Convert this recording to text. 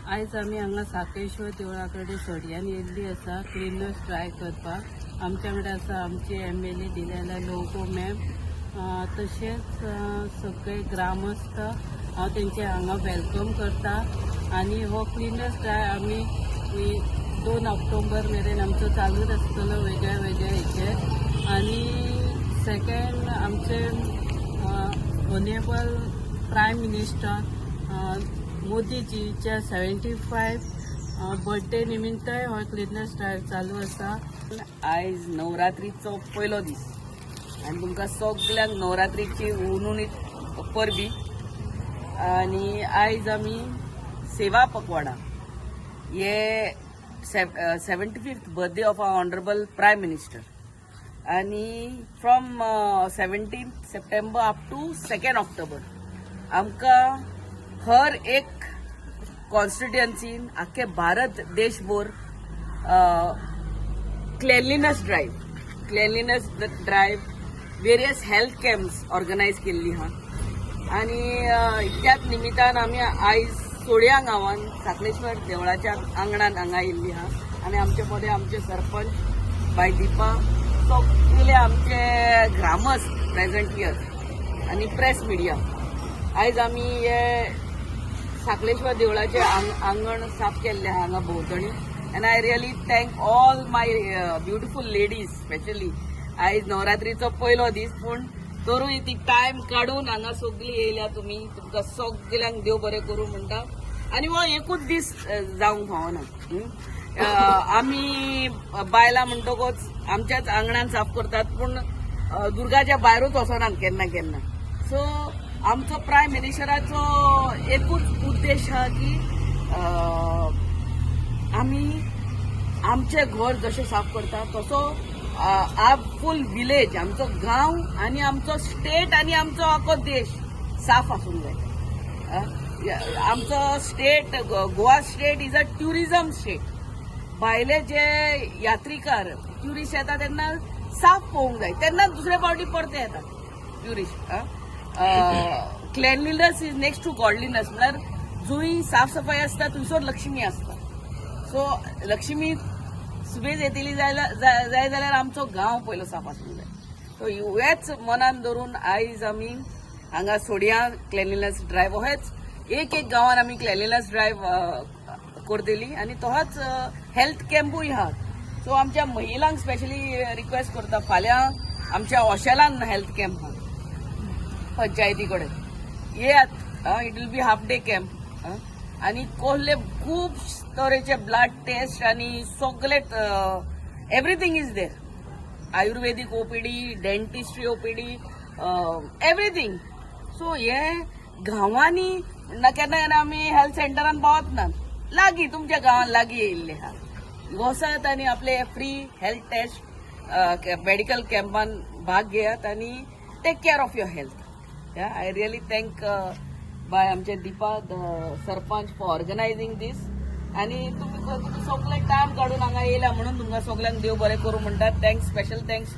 आयज आमी हांगा साकेश्वर देवळा कडेन सडयान येयल्ली आसा क्लिननेस ड्रायव्ह करपाक. आमच्या कडेन आसा आमची एमएलए दिलेला लोबो मॅम, तशेंच सगळे ग्रामस्थ. हांव तेंचे हांगा welcome करता आनी हो क्लिननेस ड्रायव्ह आमी 2 ऑक्टोबर मेरेन आमचो चालूच आसतलो वेगळ्या वेगळ्या हेचेर. आनी सेकंड, आमचे ऑनरेबल प्रायम मिनिस्टर मोदीजीच्या 75 बर्थडे निमित्तय हो क्लिननेस ड्रायव्ह चालू आसा. आयज नवरात्रीचो पयलो दीस आनी तुमकां सगल्यांक नवरात्रीची हुनहुनीत परबी. आनी आयज आमी सेवा पखवाडा हे 75th birthday of our honourable Prime Minister आनी from 17 September up to 2nd October आमकां हर एक कॉन्स्टिट्युएन्सीन, आख्खे भारत देशभर cleanliness drive, various health camps organize केल्ली आहा. आनी त्याच निमित्तान आमी आयज सोडया गांवान साखलेश्वर देवळाच्या आंगणान हांगा येयल्ली आहा. आनी आमचे मदें आमचे सरपंच बाय दीपा, सगळे आमचे ग्रामस्थ प्रेझेंट here आनी प्रेस मिडिया. आयज आमी हे साखलेश्वर देवळाचे आंगण साफ केल्लें आहा हांगा भोंवतणी. And I really thank all my beautiful ladies specially. आयज नवरात्रीचो पयलो दीस, पूण तरूय ती टायम काडून हांगा सगळी येयल्या तुमी. तुमकां सगल्यांक देव बरें करूं म्हणटा. आनी हो एकूच दीस जावंक फावना. हं? आमी बायलां म्हणटकूच आमच्याच आंगणान साफ करतात, पूण दुर्गाच्या भायरूच वचनात केन्ना केन्ना. सो आमचो प्रायम मिनिस्टराचो एकूच उद्देश आहा की आमी आमचें घर जशें साफ करता तसो आ फूल विलेज, आमचो गांव आनी आमचो स्टेट आनी आमचो आखो देश साफ आसूंक जाय. आमचो state, Goa state is a tourism state. भायले जे यात्रीकार, ट्युरिस्ट येता तेन्ना साफ पळोवंक जाय, तेन्ना दुसरे फावटी परते येतात tourist. Cleanliness is next to godliness. म्हळ्यार जंय साफ सफाई आसता थंयसर लक्ष्मी आसता. सो लक्ष्मी सुबेज येतली जाय जाल्यार आमचो गांव पयलो साफ आसूंक जाय. सो हेच मनान धरून आयज आमी हांगा सोडया क्लेनलीनस ड्रायव्ह, हेच एक एक गांवान आमी क्लेनलीनस ड्रायव्ह करतली आनी तोच हेल्थ कॅम्पूय आहा. सो आमच्या महिलांक स्पेशली रिक्वेस्ट करता, फाल्यां आमच्या ओशेलान हेल्थ कॅम्प आहा पंचायती कडेन, येयात. It will be half day camp आनी कोहले खूब तरेचे ब्लड टेस्ट आनी सगळे, everything is there, Ayurvedic OPD, dentistry OPD, everything. So हे गांवांनी ना केन्ना केन्ना आमी हेल्थ सेंटरान पावत ना. लागीं तुमच्या गांवान लागीं येयल्ले आहा, वसात आनी आपले फ्री हेल्थ टेस्ट, मेडिकल कॅम्पान भाग घेयात आनी take care of your health. Yeah, I really thank बाय आमचे Deepa, the sarpanch, for organizing this. आणि तुम्ही तुम्ही सगळे टायम काडून हांगा येयला म्हणून तुमकां सगल्यांक देव बरें करूं म्हणटात. Thanks, special thanks.